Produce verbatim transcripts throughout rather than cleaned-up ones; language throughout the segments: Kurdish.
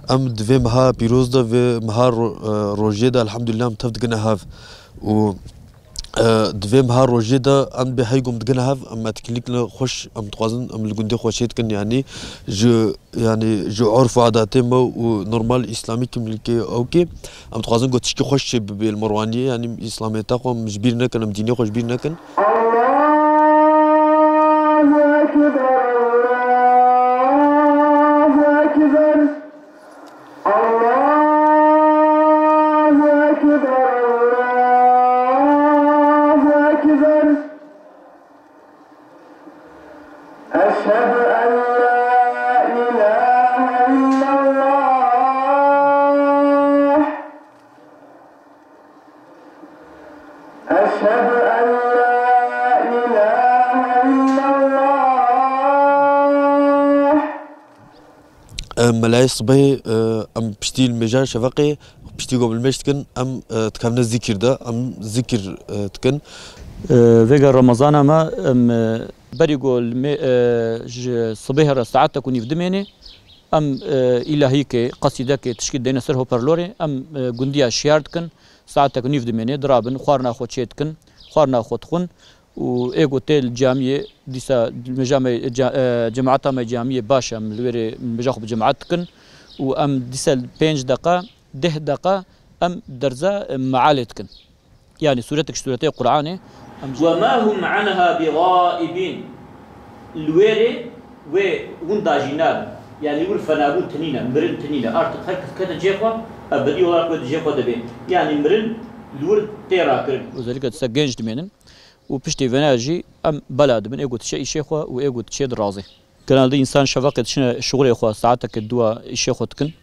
Em di vê meha pîroz de, vê meha ro-, e, rojê de elhamdulillah em tev digine hev. Û, e, di vê meha rojê de em bê hey gom digine hev, em etkinlîkine xweş em dixwazin, em li gundê xwe çê dikin, yanî ji, yanî ji urf û adatê me û normal îslamî kimlîkê ew kê, em dixwazin ku tişkî xweş çê bibe li me wan yê, yanî îslamiyeta xwe em ji bîr nekin, em dînê xwe ji bîr nekin. Allahu Ekber, Allahu Ekber. Allahu Ekber, Allahu Ekber. Eşhedü en la ilahe illallah. Eşhedü en la ilahe illallah. E, melayê sibehê, e, em piştî li mêja şeveqê, piştî ku em li mêj dikin, em, e, dikevine zikir de, em zikir, e, dikin. E, vêga Remezana me, em, e, berî ku li mê-, e, ji sibehê re saetek û nîv dimênê, em, e, îlahîkê, qesîdekê, tişkî dêne ser hoparlorê, em, e, gundiya şiyar dikin, saetek û nîv dimênê, dirabin, xwarina xwe çê dikin, xwarina xwe dixwin. Û ê ku tê li camiyê, dîsa mêja me, ca-, e, cemaeta me camiyê baş e, em li wêrê mêja xwe bi cemaet dikin û em dîsa pênc deqa, deh deqa em derza, e, mealê dikin. Yanî sûretek ji sûretê Qur'anê em Ve ma hum anha bi gaibin. Li wêrê wê hûn dajî nabin. Yanî wir fenabûn tinîne, mirin tinîne. Artık her kes kete cê xwe, ebedî olarak wê di cê xwe de bê. Yanî mirin li wir tê rakirin. Özellikle dîsa genç dimênin. Û piştî vêna jî em bela dibin, ê ku diçe îşê xwe û ê ku diçe dirazê. Genelde însan şeveqê diçine şixulê xwe, saeteke dua îşê xwe dikin.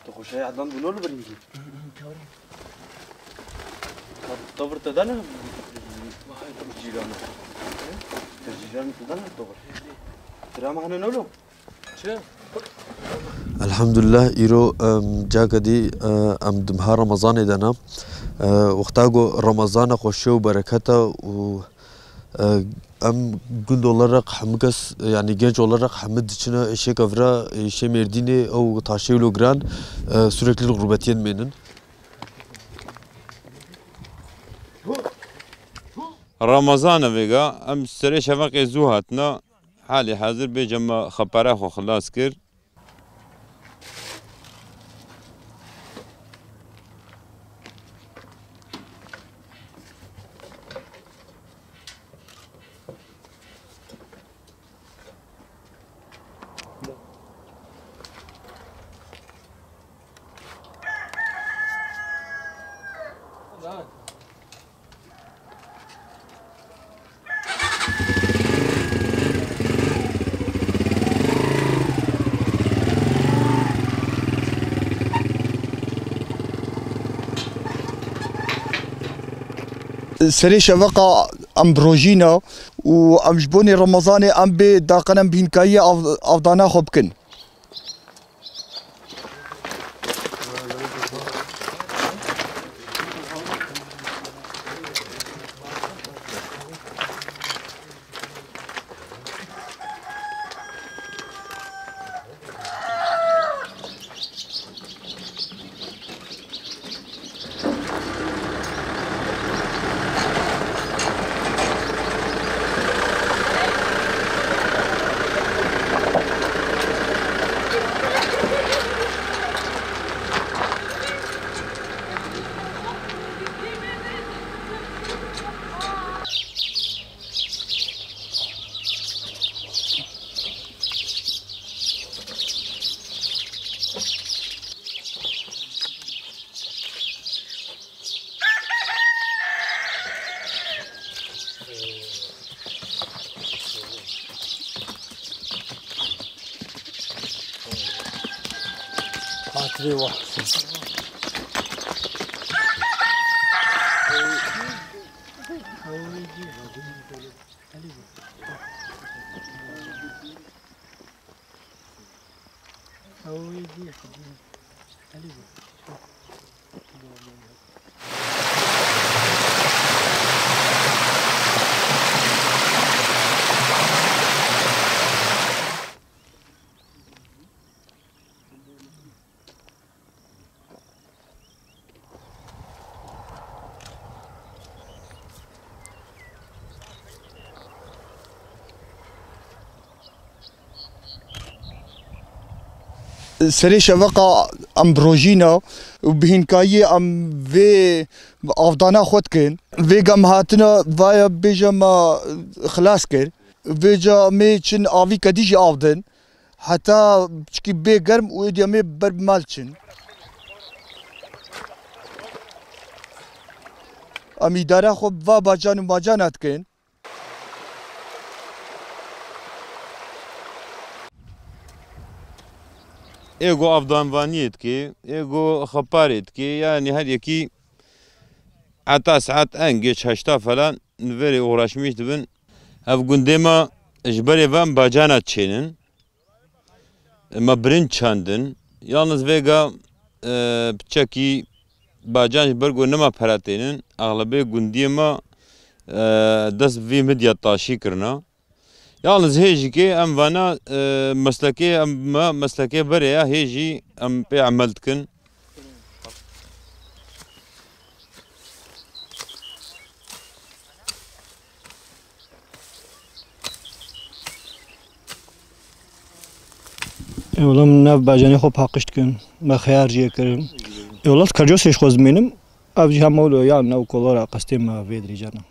Tu xweşe Edan bû nol birîndî. Tavir te dane cîran. Te cîran te dane tavir. Tira me hene nolo. Çi? Elhamdulillah, îro, em, caka dî, e, em di meha Remezanê de ne. E, wexta ku Remezan e xweşiya û bereketa û E, em gund olarak hemû kes, yanî genç olarak hemû diçine êşêka vira, êşê Mêrdînê, ew taşê wilo giran, e, sürekli li gurbetiyê dimênin. Ramazan e vêga, em serê şeveqê zû hatine, halê hazir bêje me xepera xwe xilas kir. Serê şeveqa em bi rojî ne û em ji bonê Remezanê em bê daqenem bînkayiyê av-, avdana xwe bikin. Xatirê we. Ew ê dî xwedî. Serê şeveqa em bi rojî ne û bi hînkayiyê em vê avdana xwe dikin. Vêga em hatine vaya bêje me xilas kir. Vêca em ê çin avî kedî jî avdin. Heta çikî bê germ û êdî em ê ber bi mal çin. Em îdara xwe bi va bacan û macana dikin. Ê ku avdanvaniyê dike, ê ku xeparê dike, yanî her yekî heta saet en geç heşta falan li verê uğraşmış dibin. Ev gundê me ji berê ve em bacana çênin. Me birinc çandin. Yalnız vêga, e, piçekî bacan ji ber ku nema pere tênin, exlebê gundiyê me, e, dest bi vî midya taşî kirina. Yalnız hê jî kê em vana, e, meslekê em, me meslekê berê ya, hê jî em pê emel dikin. Ê wela min nav bacanê xwe paqij dikin. Me xeyar jê kirin. Ê wela karcosê ji xwe dimînim. Ev jî hema wilo ya nav kolora qestê me vê dirêjana.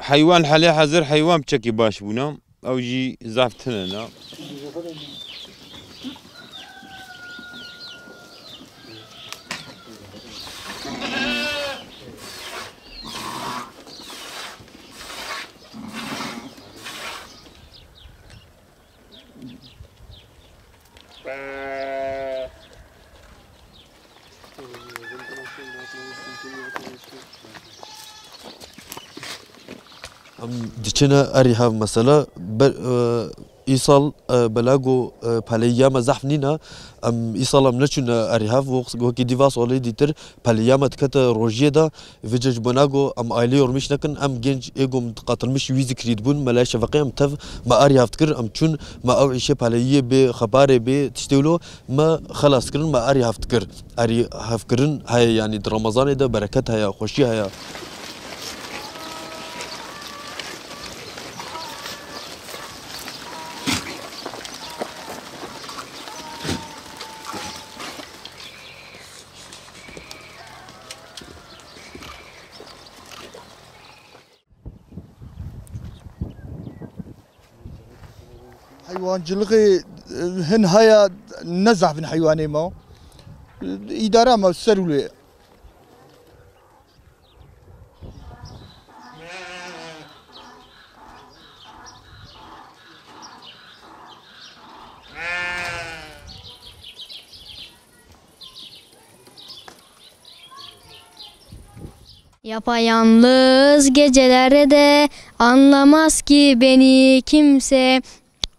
Heywan helê hezir heywan piçekî baş bûna. Ew jî zaf tune ne. Em diçine erî hev mesela, be-, e, îsal, e, belago, e, peleyiya me zehf nîne. Em îsal em neçûne erî hev, wek-, wekî dîva solê dîtir peleyiya me dikete rojiyê de. Vêca ji bona ku em ailê yormîş nekin, em genc ê ku em qetilmiş wî zikrî dibûn, me lay şefeqê em tev me erî hev dikir, em çûn me ew îşê peleyiyê bê, xebarê bê, tiştê wilo me xelas kirin, me erî hev dikir. Erî hevkirin heye, yanî di Remezanê de bereket heye, xweşî heye. Heywancilixê, e, hin haya ne zehf in heywanê me. Îdara me ser û lê. Yapayalnız gecelerde anlamaz ki beni kimse.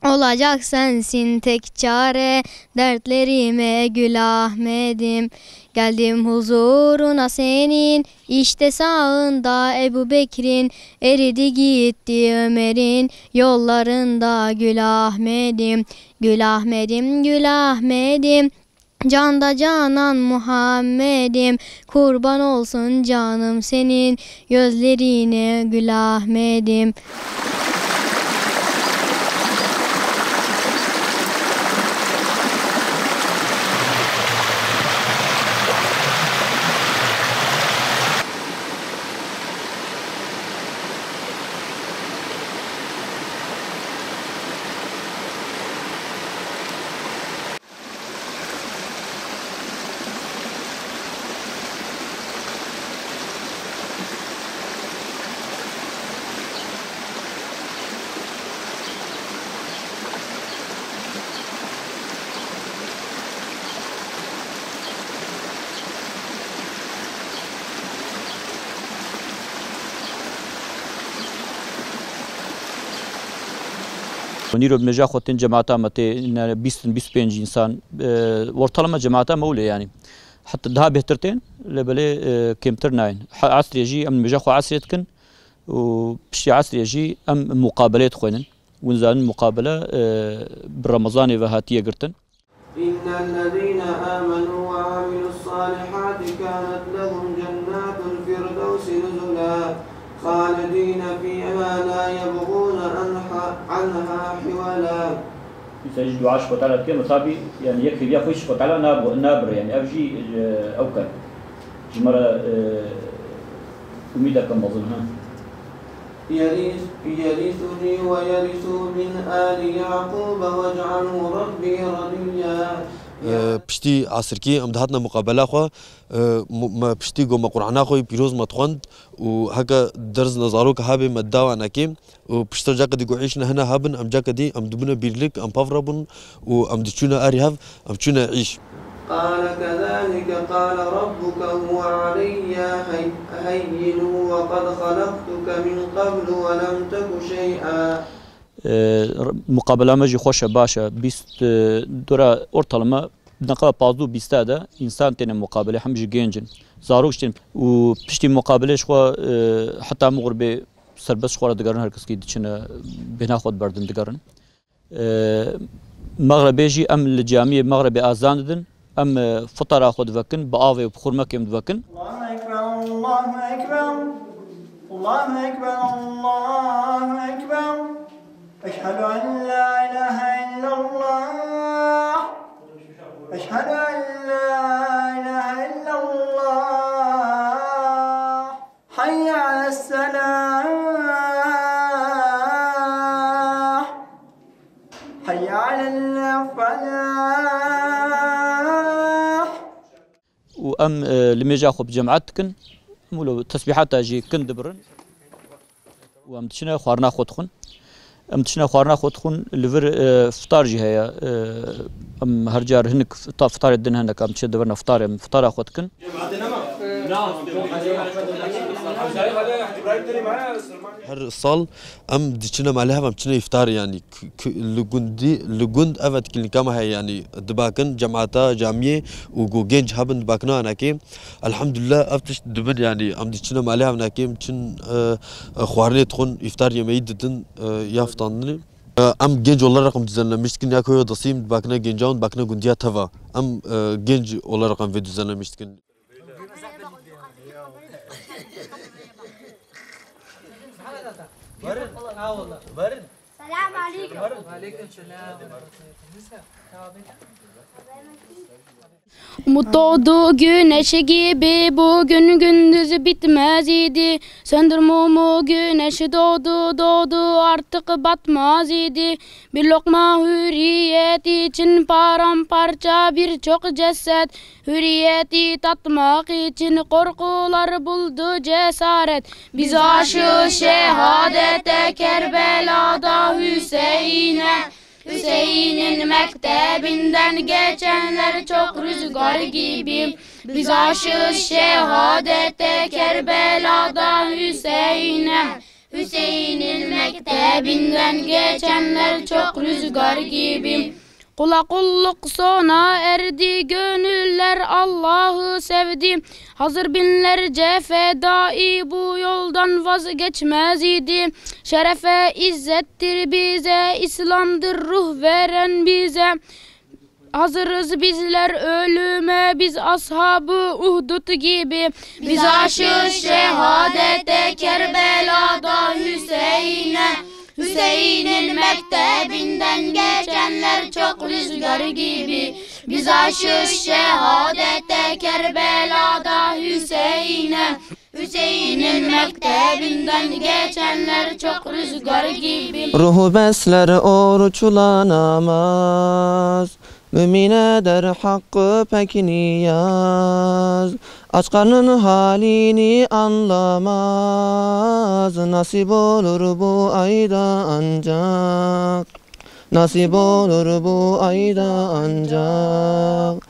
Olacak sensin tek çare dertlerime Gül Ahmet'im. Geldim huzuruna senin, işte sağında Ebu Bekir'in, eridi gitti Ömer'in yollarında Gül Ahmet'im. Gül Ahmet'im, Gül Ahmet'im. Canda canan Muhammed'im, kurban olsun canım senin gözlerine Gül Ahmet'im. Nîro bi meja xwe tên cemaata me tê, ne, bîst in, bîst û pênc însan, e, ortalama cemaata me wile yanî. Heta daha bêhtir tên, lê belê, e, kêmtir nayên. Ha, esrê jî em meja xwe esrê dikin û piştî esrê jî em muqabelê dixwînin. Hûn zanin muqabele, e, bi Remezanê ve hatiye girtin. إن الذين آمنوا وعملوا الصالحات كانت لهم جنات الفردوس نزلا خالدين فيها لا يبغون عنها، عنها حولا. Îsa jî dua ji Xwedê dike, mitabî, yani yek hêviya xwe ji Xwedê nabû, nabire, yani ev jî, e, ew ke ji me re, e, umîdeke mezin, ha. يرث-، يرثني ويرث من آل يعقوب واجعله رب رضيا. E, piştî asirkî em dihatina muqabela xwe, e, mu-, me piştî got me Qur'ana xwe yê pîroz me dixwend û heke derz ne zarok habe me dawa nekê û piştre cake dî got îş ne hene habin em cake dî em dibûne bîrlik em pav re bûn û em diçûne erî hev em çûne îş. قال كذلك قال ربك هو علي هي-، هين وقد خلقتك من قبل ولم تك شيئا. E, muqabela me jî xweş e, baş e. Bîst, e, dora ortalama neqeba pazdû bîsta de însan têne muqabelê, hem jî gênc in. Zarok jî tên û piştî muqabelê ji xwe, e, heta mixribê serbest ji xwe re digerin, her keskî diçine bêhna xwe diberdin digerin. E, mexrebê jî em li camiyê mexrebê azan didin. Em, e, fitara xwe divekin, bi avê û bi xurmekê em divekin. الله أكبر، الله أكبر، الله أكبر، الله أكبر. أشهد أن لا إله إلا الله. أشهد أن لا إله إلا الله. حي على الصلاة. حي على الفلاح. û em, e, li mêja xwe bi cemaet dikin. Em wilo tesbîhata jî kin dibirin. Û em diçine xwarina xwe dixwin. Em diçine xwarina xwe dixwin. Li vir, e, fitar jî heye. E, em her car hinek fita-, fitarê din hene, em diçine di vir ne fitarê, em fitara xwe dikin. Her sal em diçine malê hev, em çine îftar, yanî k-, k-, li gundî, li gund ev etkinlîka me heye, yanî dibakin cemaeta camiyê û ku genc hebin dibakine anakê. Elhamdulillah, ev tişt dibin, yanî em diçine malê hev nakê, em çin, e, e, xwarinê dixwin, îftar yemeyî didin, e, ya fitandinê. E, em genç olarak em düzenlemiş dikin, ya koyo dasîm dibakine genca û dibakine gundiya teva. Em, e, genç olarak em vê düzenlemiş dikin. Selam aleyküm. Aleyküm selam. Umut doğdu güneş gibi, bugün gündüz bitmez idi. Söndür mumu, güneş doğdu, doğdu, artık batmaz idi. Bir lokma hürriyet için paramparça birçok ceset. Hürriyeti tatmak için korkular buldu cesaret. Biz aşığız şehadete, Kerbela'da Hüseyin'e. Hüseyin'in mektebinden geçenler çok rüzgar gibi. Biz aşığız şehadete, Kerbela'da Hüseyin'e. Hüseyin'in mektebinden geçenler çok rüzgar gibi. Kula kulluk sona erdi, gönüller Allah'ı sevdi. Hazır binlerce fedai bu yoldan vazgeçmez idi. Şerefe izzettir bize, İslam'dır ruh veren bize. Hazırız bizler ölüme, biz ashabı Uhdud gibi. Biz aşığız şehadete, Kerbela'da Hüseyin'e. Hüseyin'in mektebinden geçenler çok rüzgar gibi. Biz aşığız şehadete, Kerbela'da Hüseyin'e. Hüseyin'in mektebinden geçenler çok rüzgar gibi. Ruhu besler oruçla namaz, mümin eder hakkı pek niyaz. Aç karnın halini anlamaz, nasip olur bu ayda ancak. Nasip olur bu ayda ancak.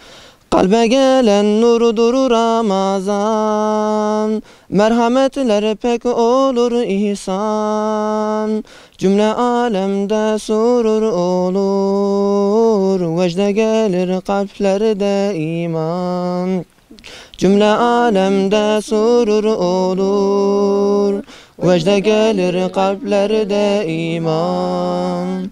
Kalbe gelen nurdur Ramazan, merhametler pek olur ihsan. Cümle alemde surur olur, vecde gelir kalplerde iman. Cümle alemde surur olur, vecde gelir kalplerde iman.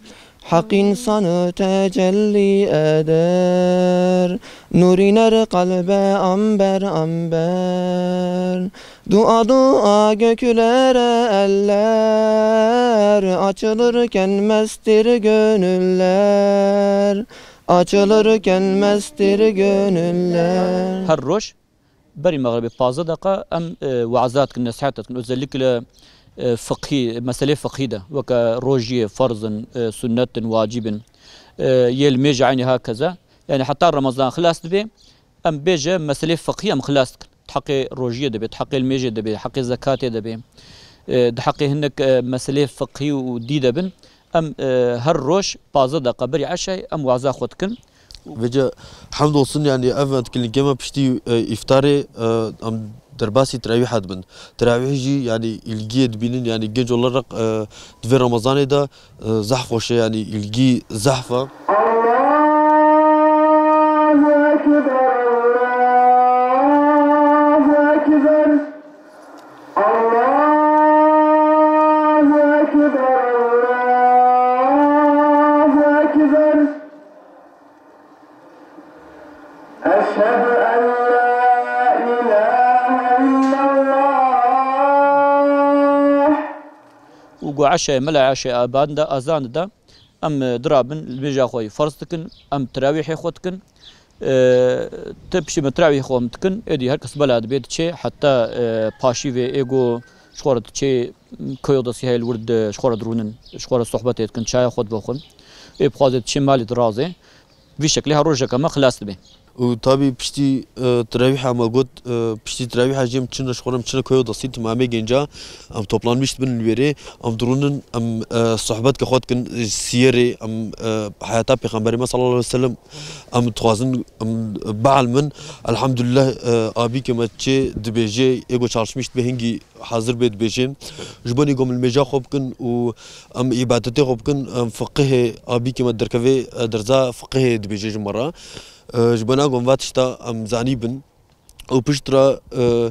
Hak insanı tecelli eder, nur iner kalbe amber amber. Dua dua göklere eller, açılırken mestir gönüller. Açılırken mestir gönüller. Her roj berî mexribê pazdeh deqa em, e, we'zat dikin, nesihet dikin. Özellikle, e, fiqhî, meselê fiqhî de, weke rojiyê, ferz in, e, sunnet in, wacib in, e, yê li mêje eynî hakeza. Yani heta Remezan xilas dibe, em bêje meselê fiqhî em xilas dikin. Di heqê rojiyê de be, di heqê li mêjê de be, heqê zekatê de be, e, di heqê hinek, e, meselê fiqhî û dî de bin. Em, e, her roj pazdeh deqa berî eşay em waza xwe dikin. Vêce hemd olsun, yani ev etkinlikê me piştî, e, îftarê, e, em derbasî terawîha dibin. Terawîh jî yani îlgiyê dibînin, yani genç olarak, e, di vê Remezanê de, e, zehf xweş e, yani îlgî zehf e. Allahu Ekber, Allahu Ekber. Allahu Ekber, Allahu Ekber. Eşhedü en la ilahe illallah. Û go eşe, mela eşe aban de, azan de, em, e, dirabin, li bêja xwe yî ferz dikin, em terawîhê xwe dikin. E, te piştî me terawîhê xwe em dikin, êdî her kes bela dibe diçe, heta, e, paşî vê ê go ji xwe re diçe, koyo destî heye li wir di, ji xwe re dirûnin, ji xwe re sohbetê dikin, çaya xwe dibexwin. Ê bixwaze diçe malê dirazê. Vî şeklê her rojeke me xilas dibe. Û tabî piştî, e, terawîha me got, e, piştî terawîha jî em çine ji xwe re em çine koyo destî timamê genca, em toplanmiş dibin li wêrê, em dirûnin, em, e, sohbetke xwe dikin, e, siyerê, em, e, heyata Pêxemberê me sallallahu aleyhi ve sellem, em dixwazin, em bielmin. Elhamdülillah, e, abîkê me çê dibêje, ê go çalışmiş dibe hingî hazir bê dibêje. Ji bo nî go em li mêja xwe bikin û em îbadetê xwe bikin, em fiqihê abîkê me derkevê, e, derza fiqihê dibêje ji me re. E, ji bo nî go em va tişta em zanî bin. Û pişt re, e,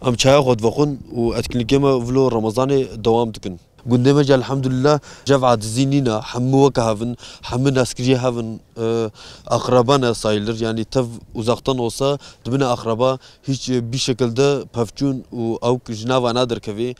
em çaya xwe divexwin û etkinlikê me vilo Remezanê dewam dikin. Gundê me jî elhamdülillah cev acizî nîne, hemû weke hev in, hemû naskiriyê hev in, e, akraba ne sayılır, yani tev uzaktan olsa dibine akraba, hiç, e, bir şekilde pevçûn û ewk ji nava naderkevê.